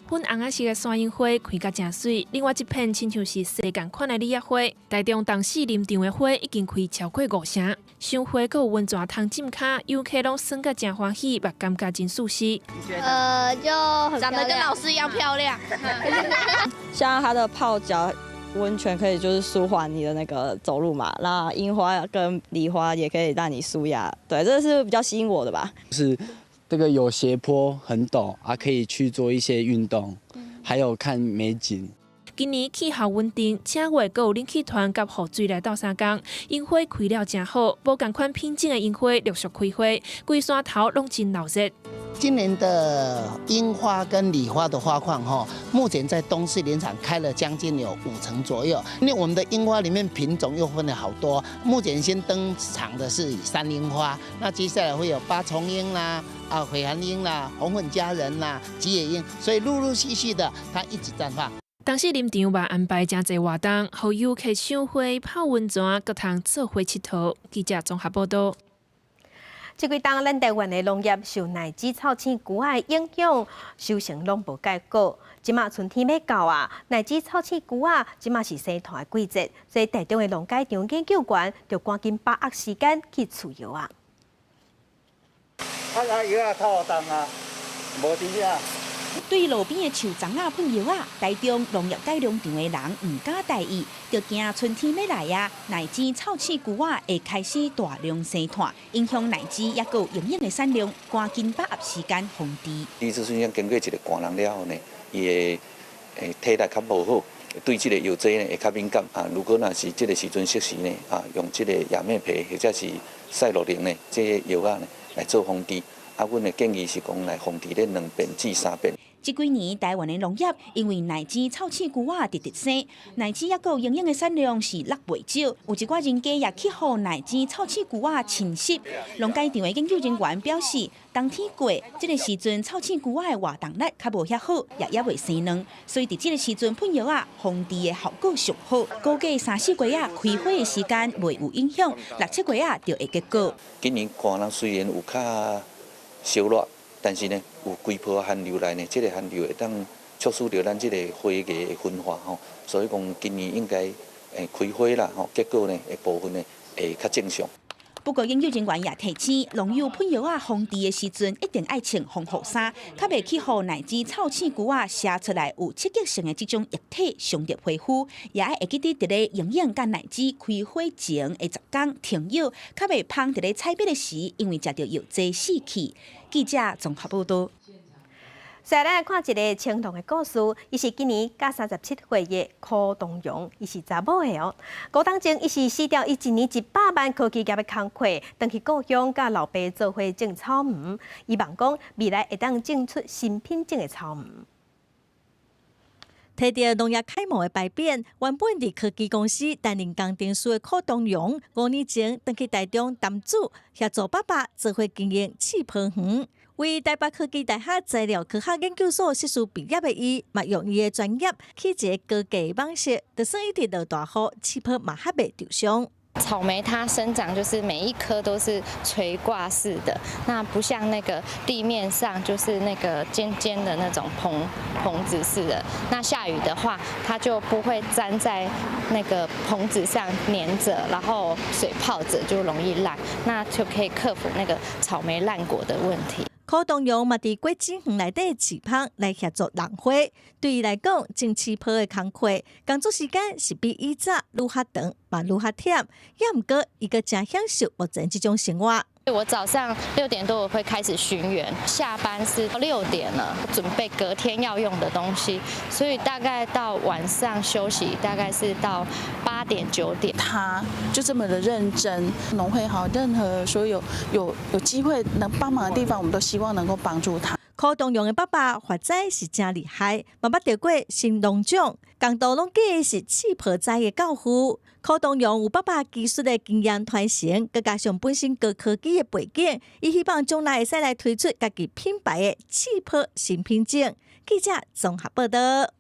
粉紅仔色的山櫻花開甲誠媠，另外一片親像是西仝款的李仔花。台中東勢林場的花已經開超過五成，賞花閣有溫泉通浸跤，遊客攏耍甲誠歡喜，嘛感覺真舒適。就長得跟老師一樣漂亮。像它的泡腳溫泉可以就是舒緩你的那個走路嘛，那櫻花跟梨花也可以讓你舒壓，對，這個是比較吸引我的吧。是。這個有斜坡，很陡啊，可以去做一些運動，還有看美景。今年氣候穩定，正月閣有冷氣團佮雨水來鬥相共，櫻花開了誠好，無仝款品種的櫻花陸續開花，規山頭攏真鬧熱。今年的櫻花跟李花的花況，哈，目前在東勢林場開了將近有5成左右。因為我們的櫻花裡面品種又分了好多，目前先登場的是山櫻花，那接下來會有八重櫻啦、啊悔寒櫻啦、紅粉佳人啦、吉野櫻，所以陸陸續續的它一直綻放。東勢林場嘛安排誠濟活動，予遊客賞花、泡溫泉，閣通做伙𨑨迌。記者綜合報導。這幾冬，咱台灣的農業受奶子臭鼠龜仔的影響，收成攏無蓋好。這馬春天欲到啊，奶子臭鼠龜仔，這馬是生湠的季節，所以台中的農改場研究員就趕緊把握時間去除藥啊。啊啊藥仔透凍啊，無滴啊。對路邊的樹叢仔噴藥仔，台中農業改良場的人毋敢大意，就驚春天欲來啊，奶子臭鼠龜仔會開始大量生湠，影響奶子抑閣有營養的產量，趕緊把握時間防治。李子春經過一個寒涼了後呢，伊的體力較無好，對這个藥劑呢會較敏感啊。如果若是這个時陣適時呢啊，用這个亞美皮或者是賽洛寧呢，這个藥仔呢來做防治。啊，阮的建議是講來防治咧2遍至3遍。這幾年台灣的農業因為奶子臭鼠龜仔直直生，奶子抑閣有營養的產量是落袂少，有一寡人家也去予奶子臭鼠龜仔侵襲。農改場的研究人員表示，冬天過這个時陣臭鼠龜仔的活動力較無遐好，也猶未生卵，所以佇這个時陣噴藥仔防治的效果上好。估計三四月仔開花的時間袂有影響，六七月仔就會結果。今年寒冷雖然有較燒熱，但是呢，有幾波寒流來呢，這个寒流會當促使著咱這个花芽的分化吼，所以講今年應該會開花啦吼，結果呢，會部分呢會較正常。不過研究人員也提醒，農友噴藥仔防治的時陣，一定愛穿防護衫，較袂去予奶子臭鼠龜仔射出來有刺激性的這種液體傷著皮膚，也愛會記得佇咧營養佮奶子開花前的10工停藥，較袂蜂佇咧採蜜的時，因為食著藥劑死去。記者綜合報導。再來看一个青銅的故事，伊是今年佮37歲的柯東陽，伊是查某的哦。五冬前，伊是辭掉伊一年100萬科技業的工課，轉去故鄉佮老爸做伙種草莓。伊望講未來會當種出新品種的草莓。提著農業楷模的牌匾，原本佇科技公司擔任工程師的柯東陽，5年前轉去台中淡水協助爸爸做伙經營刺泡園。為台北科技大學材料科學研究所碩士畢業的伊，嘛用伊的專業起一个高價網室，就算一直落大雨，刺泡嘛較袂受傷。草莓它生長就是每一顆都是垂掛式的，那不像那個地面上就是那個尖尖的那種棚子式的。那下雨的話，它就不會粘在那個棚子上粘着，然後水泡着就容易爛，那就可以克服那個草莓爛果的問題。柯東陽嘛佇果子園內底飼蜂來協助農會，對伊來講，種刺泡的工課工作時間是比以早愈較長，嘛愈較忝。也毋過，伊閣誠享受目前這種生活。我早上6點多我會開始巡園，下班是6點了，準備隔天要用的東西，所以大概到晚上休息大概是到8點9點。他就這麼的認真，農會好，任何所有有機會能幫忙的地方，我們都希望能夠幫助他。柯東陽的爸爸發仔是誠厲害，嘛捌得過新農獎，共度攏記是刺泡栽的教父。柯東陽有爸爸技術的經驗傳承，閣加上本身高科技的背景，伊希望將來會使來推出家己品牌的刺泡新品種。記者綜合報道。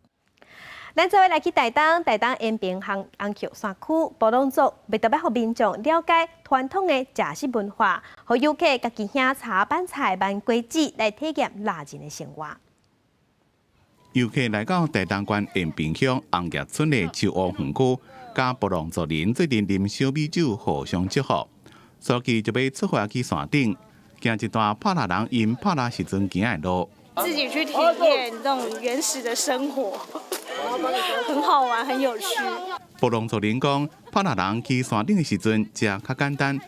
咱做伙來去台東，台東延平鄉紅橋山區布農族，欲特別予民眾了解傳統的食食文化，予遊客家己兄炒板菜、燜果子來體驗獵人的生活。遊客來到台東縣延平鄉紅葉村的樹屋園區，佮布農族人做陣啉小米酒，互相祝福。隨即就欲出發去山頂，行一段帕拉人𪜶拍獵時陣行的路。自己去體驗這種原始的生活，很好玩，很有趣。布農族人講，帕拉人去山頂的時陣，食較簡單，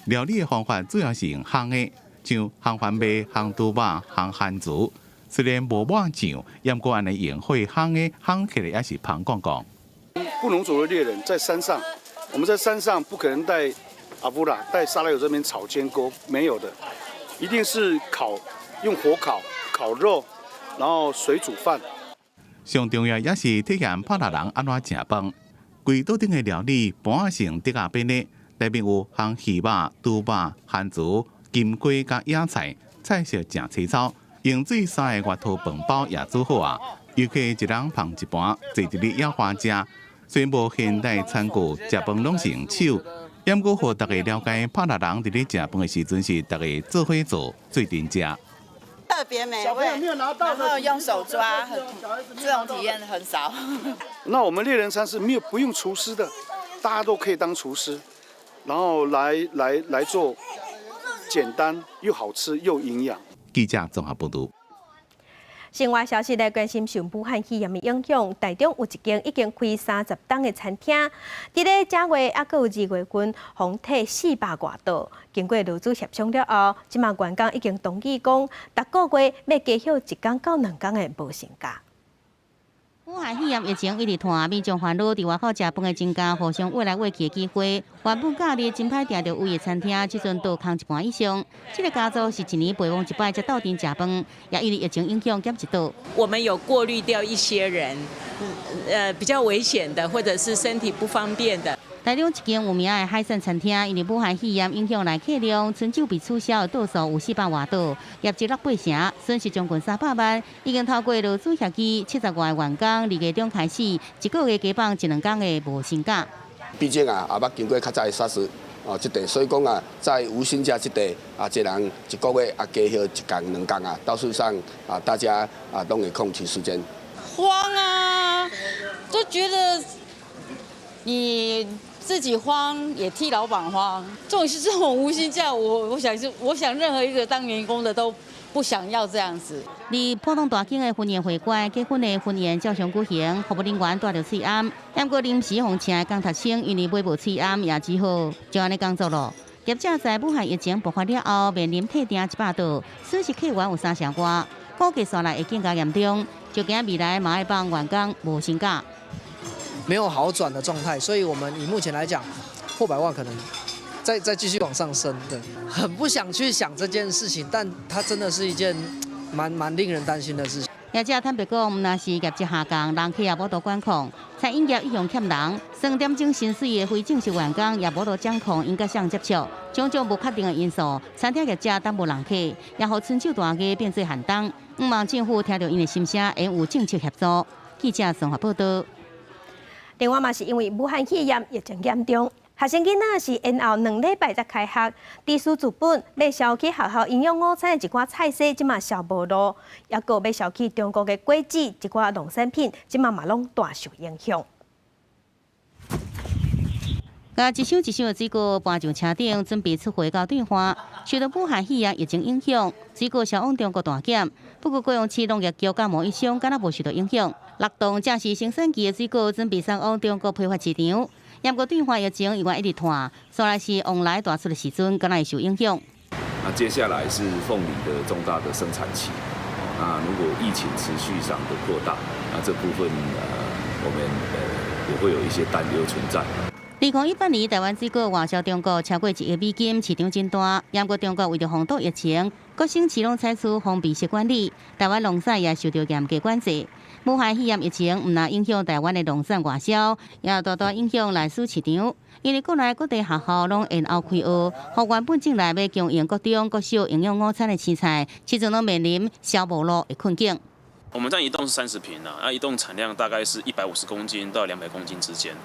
料理的方法主要是用烘的，像烘番麥、烘豬肉、烘番薯。雖然無抹醬，毋過按呢用火烘的，烘起來也是芳光光。布農族的獵人在山上，我們在山上不可能帶阿布拉、帶沙拉油這邊炒煎鍋，沒有的，一定是烤，用火烤。烤肉，然後水煮飯。上重要也是體驗帕拉人按怎食飯。規桌頂的料理，盤仔是用竹仔編的，內面有烘魚肉、豬肉、番薯、金瓜佮野菜，菜色誠齊草。用水三個月桃飯包也煮好啊。遊客一人捧一盤，坐佇咧野花食。雖然無現代餐具，食飯攏是用手。毋過，予大家了解帕拉人佇咧食飯的時陣是大家做伙做，做陣食。特別美味，然後用手抓，很這種體驗很少。那我們獵人餐是沒有不用廚師的，大家都可以當廚師，然後來做簡單又好吃又營養。記者綜合報道。新聞消息來關心受武漢肺炎的影響，台中有一間已經開30冬的餐廳，佇咧正月猶閣有2月份，予退400外桌。經過勞資協商了後，這馬員工已經同意講，逐個月欲加歇一工到2工的無薪假。武漢肺炎疫情一直拖，民眾煩惱佇外口食飯的增加，互相挖來挖去的機會。原本假日真歹訂著位的餐廳，這陣倒空一半以上。這个家族是一年陪王一擺才鬥陣食飯，也因為疫情影響減一桌。我們有過濾掉一些人，比較危險的，或者是身體不方便的。台中一間有名的海產餐廳，因為武漢肺炎影響來客量，春酒被取消，桌數有400外桌，業績落八成，損失將近300萬。已經透過勞資協議，70外員工2月中開始，一個月加放一兩工的無薪假。畢竟啊，也捌經過較早的 SARS 哦，這塊，所以講啊，在無薪假這塊啊，這人一個月啊加歇一工兩工啊，到事實上啊，大家啊攏會空餘時間。慌啊，都覺得你自己慌，也替老闆慌。這種無薪假，我想是，我想任何一個當員工的都不想要這樣子。佇浦東大景的婚宴會館，結婚的婚宴照常舉行，服務人員戴著喙罨，毋過臨時予請的工讀生，因為買無喙罨，也只好就按呢工作囉。業者在武漢疫情爆發了後，面臨退訂100桌，損失客源有3成外，估計紲來會更加嚴重，就驚未來嘛愛放員工無薪假。沒有好轉的狀態，所以我們以目前來講，破百萬可能再繼續往上升。對，很不想去想這件事情，但它真的是一件蠻令人擔心的事情。業者坦白講，毋但是業績下降，人客也無度管控，餐飲業一向欠人，算點鐘薪水的非正式員工也無度掌控，𪜶佮誰接觸，種種無確定的因素，餐廳業者等無人客，也予春酒大家變做寒冬。向望政府聽著𪜶的心聲，會有政策協助。記者綜合報道。另外嘛，是因為武漢肺炎疫情嚴重，學生囡仔是延後2禮拜才開學，佇師資本欲銷去學校營養午餐的一寡菜色，這馬銷無路，抑閣欲銷去中國的果子，一寡農產品，這馬嘛攏大受影響。共一箱一箱的水果搬上車頂，準備出貨到對岸。受到武漢肺炎疫情影響，水果銷往中國大減。不過高雄市農業局佮貿易商敢若無受到影響。六棟正是生產期的水果準備送往中國批發市場。毋過對岸疫情猶原一直拖，煞來是旺來大出的時陣，敢若會受影響。那接下來是鳳梨的重大的生產期，那如果疫情持續上的擴大，那這部分我們也會有一些擔憂存在。2018年，台灣水果外銷中國超過1億美金，市場真大。毋過中國為著防堵疫情，各省市攏採取封閉式管理，台灣農產也受到嚴格管制。武漢肺炎疫情毋但影響台灣的農產外銷，也大大影響內需市場。因為國內各地學校攏延後開學，予原本進來欲供應國中、國小營養午餐的青菜，這陣攏面臨銷無路的困境。我們這一棟是30坪啊，那一棟產量大概是150公斤到200公斤之間。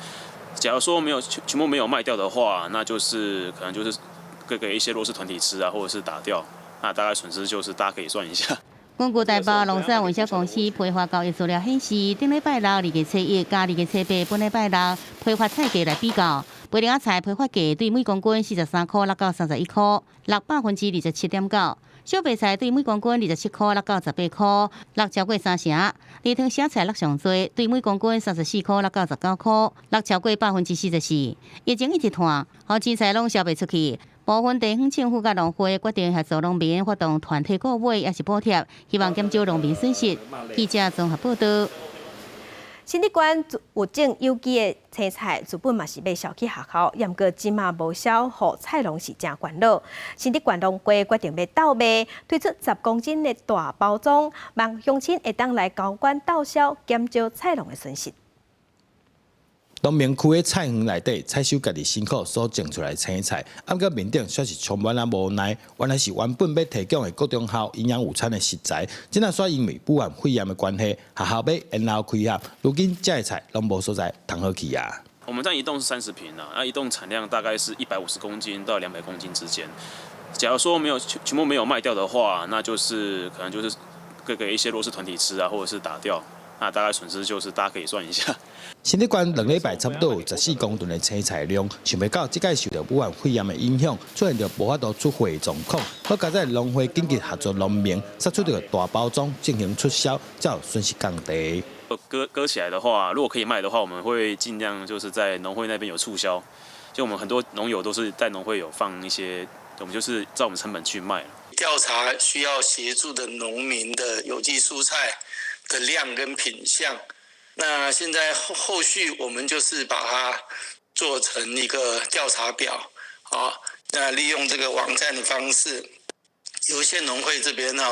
假如說沒有全部沒有賣掉的話，那就是可能就是給一些弱勢團體吃啊，或者是打掉，那大概損失就是大家可以算一下。根據台北農產運銷公司批發交易資料顯示，頂禮拜六2月初1佮2月初8本禮拜六批發菜價來比較，白龍仔菜批發價對每公斤43箍落到31箍，落27.9%；小白菜對每公斤27箍落到18箍，落超過三成。而湯小菜落上濟，對每公斤34箍落到19箍，落超過44%。疫情一直拖，予青菜攏銷袂出去。部分地方政府佮農會決定協助農民發動團體購買，抑是補貼，希望減少農民損失。記者綜合報道。新竹縣有種有機的青菜，資本嘛是欲銷去學校，毋過這馬無銷，予菜農是誠煩惱。新竹縣農會決定欲鬥賣，推出10公斤的大包裝，望鄉親會當來交關鬥銷，減少菜農的損失。東明區的菜園內底採收家己辛苦所種出來的青菜，毋過面頂卻是充滿了無奈。原來是原本欲提供予國中校營養午餐的食材，這若煞因為武漢肺炎的關係，學校欲延後開學，如今這的菜攏無所在通好去啊。我們這一棟是30坪啊，那一棟產量大概是150公斤到200公斤之間。假如說沒有全部沒有賣掉的話，那就是可能就是給一些弱勢團體吃啊，或者是打掉。那大概損失就是大家可以算一下。新竹縣2禮拜差不多有14公噸的青菜量，想袂到這擺受著武漢肺炎的影響，出現著無法度出貨的狀況。好佳哉農會緊急合作農民，殺出著大包裝進行出銷，才予損失降低。割起來的話，如果可以賣的話，我們會盡量就是在農會那邊有促銷。就我們很多農友都是在農會有放一些，我們就是照我們成本去賣。調查需要協助的農民的有機蔬菜的量跟品項，那現在後續我們就是把它做成一個調查表，啊，那利用這個網站的方式，由縣農會這邊呢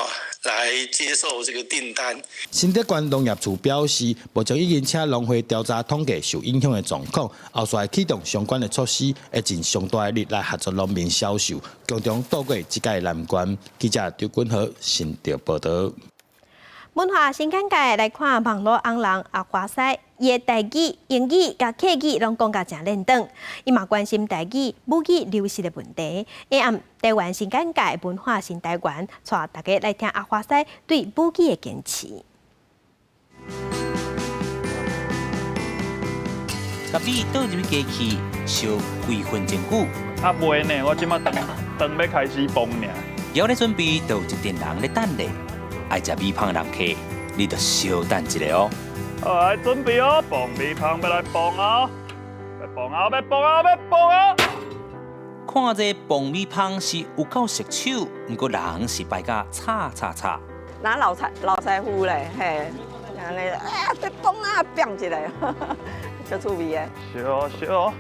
來接受這個訂單。新竹縣農業處表示，目前已經請農會調查統計受影響的狀況，後續會啟動相關的措施，會盡上大的力來協助農民銷售，共同渡過這个難關。記者張君和新竹報道。文化新簡介來看，網路紅人阿華西，伊的台語、英語佮客語攏講甲誠輪轉。伊嘛關心台語母語流失的問題。下暗台灣新簡介文化新台灣，帶大家來聽阿華西對母語的堅持。共米倒入去機器，燒幾分鐘久。啊，袂呢，我這馬當當欲開始磅爾。枵咧準備，就有一陣人咧等咧。愛食米芳的人客，你著稍等一下哦。好，來準備哦，磅米芳欲來磅哦，欲磅啊，欲磅啊，欲磅啊！看這磅米芳是有夠熟手，毋過人是擺甲吵吵吵。若老師傅咧，嘿，按呢，啊，欲磅啊，變一个，足趣味的。燒燒。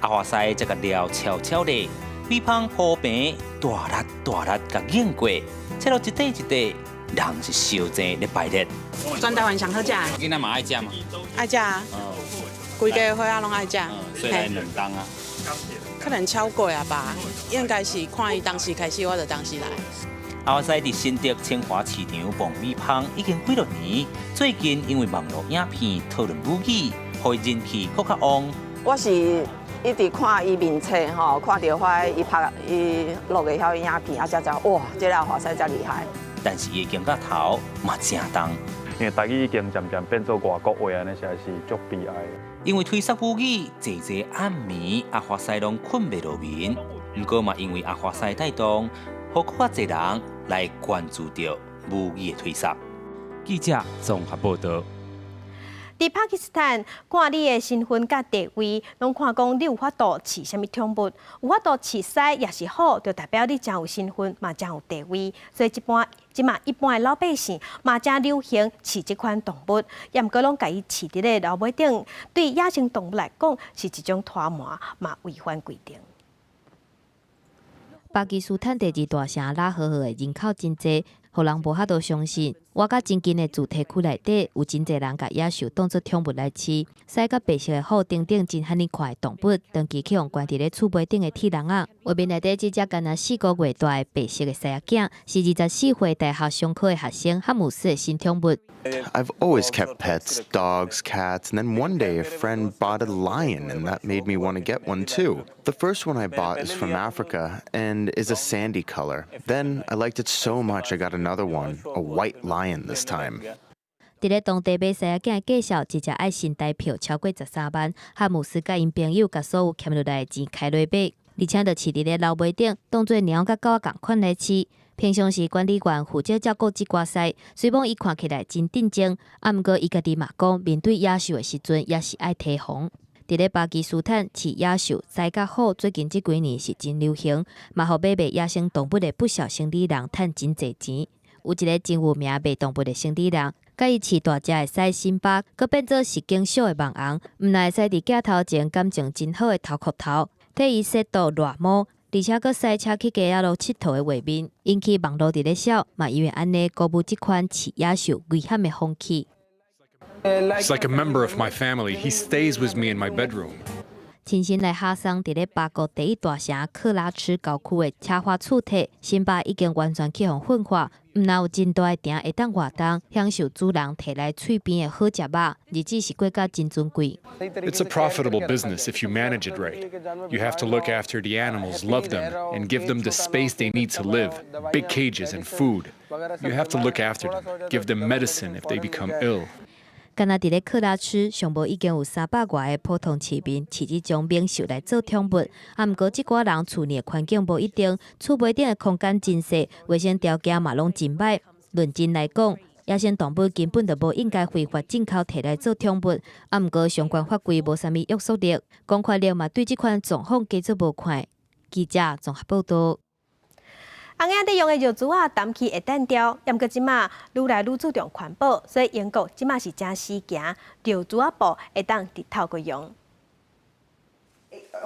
阿華西這个料悄悄的。米芳鋪平，大力大力共碾過，切落一塊一塊，人是相爭咧排列。全台灣上好食。囡仔嘛愛食嘛？愛食啊！規家伙仔攏愛食。所以來兩擔啊。可能超過啊吧，應該是看伊當時開始，我就當時來。阿華西佇新竹清華市場磅米芳已經幾落年，最近因為網路影片討論母語，予予人氣閣較旺。我是一直看伊面冊吼，看著我伊拍伊錄的遐影片，啊，才知哇，這个阿華師遮厲害。但是伊的肩胛頭嘛誠重。因為台語已經漸漸變做外國話，按呢實在是足悲哀。因為推捒母語，濟濟暗暝阿華師攏睏袂落眠。毋過嘛，因為阿華師帶動，予閣較濟人來關注著母語的推捒。記者綜合報導。佇帕基斯坦，看你的身份佮地位，攏看講你有法度飼啥物寵物，有法度飼獅抑是虎，就代表你誠有身份，嘛誠有地位。所以一般，這馬一般的老百姓嘛誠流行飼這款動物，也毋過攏共伊飼佇咧樓尾頂，對野生動物來講是一種拖磨，嘛違反規定。巴基斯坦第二大城拉合爾的人口真濟，予人無法度相信。倚佮真近的住宅區內底，有真濟人共野獸當做寵物來飼。獅佮白色的虎等等真罕見看的動物，長期去予關佇咧厝尾頂的鐵籠仔。畫面內底這隻干焦4個月大的白色的獅仔囝，是24歲大學商科的學生哈姆斯的新寵物。 I've always kept pets, dogs, cats, and then one day a friend bought a lion, and that made me want to get one too. The first one I bought is from Africa and is a sandy color. Then I liked it so much I got another one, a white lion this time. 佇咧當地買獅仔囝的介紹，一隻愛新台票超過13萬。哈姆斯佮𪜶朋友共所有儉落來的錢開落買，而且就飼佇咧樓尾頂，當做貓佮狗仝款來飼。平常時管理員負責照顧這寡獅，雖罔伊看起來真鎮靜，啊，毋過伊家己嘛講，面對野獸的時陣也是愛提防。佇咧巴基斯坦飼野獸獅佮虎，最近這幾年是真流行，嘛予買賣野生動物的不肖生理人趁真濟錢。有一个真有名賣動物的生理人，共伊飼大隻的獅辛巴，閣變做實境秀的網紅，毋但會使佇鏡頭前感情真好的頭殼頭，替伊洗肚捋毛，而且閣賽車去街仔路𨑨迌的畫面，引起網路佇咧笑，嘛因為按呢鼓舞這款飼野獸危險的風氣。 He's like a member of my family. He stays with me in my bedroom. 親身來哈桑佇咧巴國第一大城克拉赤郊區的奢華厝體，辛巴已經完全去予馴化，毋但有真大的埕會當活動，享受主人提來喙邊的好食肉，日子是過甲真尊貴。 It's a profitable business if you manage it right. You have to look after the animals, love them, and give them the space they need to live, big cages and food. You have to look after them, give them medicine if they become ill. 干焦佇咧克拉赤，上無已經有300外个普通市民飼這種猛獸來做寵物。啊，毋過這寡人厝內環境無一定，厝尾頂的空間真細，衛生條件嘛攏真䆀。論真來講，野生動物根本就無應該非法進口提來做寵物。啊，毋過相關法規無啥物約束力，公權力嘛對這款狀況加做無看。記者綜合報導。紅仔佇用的尿珠仔，淡去會單調，毋過這馬愈來愈注重環保，所以英國這馬是誠時行，尿珠仔布會當直透過用。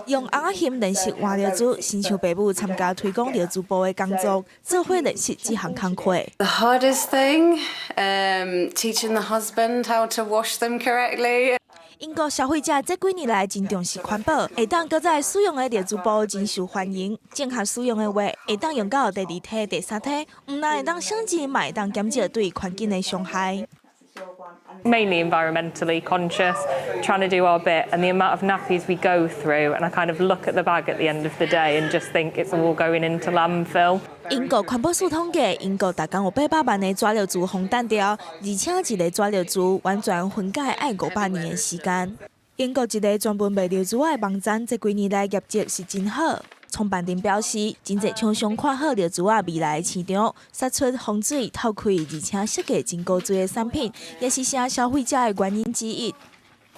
用紅仔紡練習換尿珠，親像爸母參加推廣尿珠布的工作，做伙練習這項工課。 The hardest thing, teaching the husband how to wash them correctly. 英國消費者這幾年來真重視環保，會當閣再使用的尿珠布真受歡迎。正確使用的話，會當用到第二梯、第三梯，毋但會當省錢，嘛會當減少對環境的傷害。 Mainly environmentally conscious, trying to do our bit, and the amount of nappies we go through, and I kind of look at the bag at the end of the day and just think it's all going into landfill. 英國環保署統計，英國逐工有800萬个紙尿珠予擲掉，而且一个紙尿珠完全分解愛500年的時間。英國一個專門賣尿珠仔的網站，這幾年來業績是真好。創辦人表示，真濟廠商看好尿珠仔未來的市場，殺出防水、透氣，而且設計真高水的產品，也是吸引消費者的原因之一。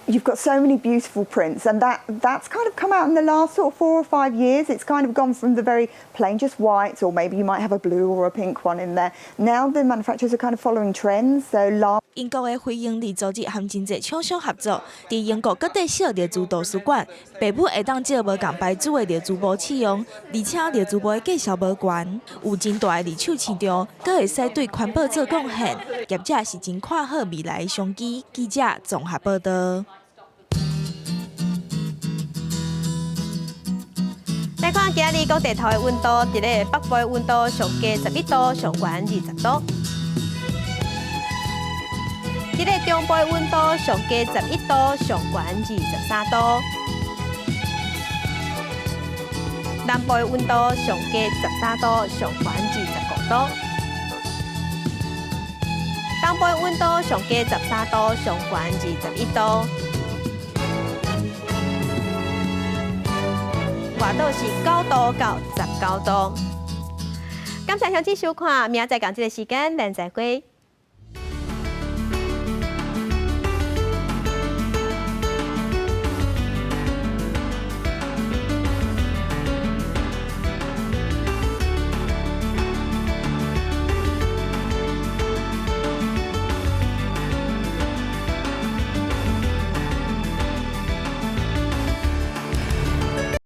You've got so many beautiful prints, and that's kind of come out in the last sort of 4 or 5 years. It's kind of gone from the very plain, just white, or maybe you might have a blue or a pink one in there. Now the manufacturers are kind of following trends. So last 英國的非營利組織和真濟廠商合作，佇英國各地設尿珠圖書館，爸母會當借無仝牌子的尿珠布試用，而且尿珠布的價數無懸，有真大的二手市場，閣會使對環保做貢獻。業者是真看好未來的商機。記者綜合報導。來看今日各地頭的溫度，佇咧北部的溫度上低11度，上懸20度。佇這个中部的溫度上低11度，上懸23度。南部的溫度上低13度，上懸25度。東部的溫度上低13度，上懸21度。外島是9度到19度。感謝鄉親收看，明仔載仝這个時間，咱再會。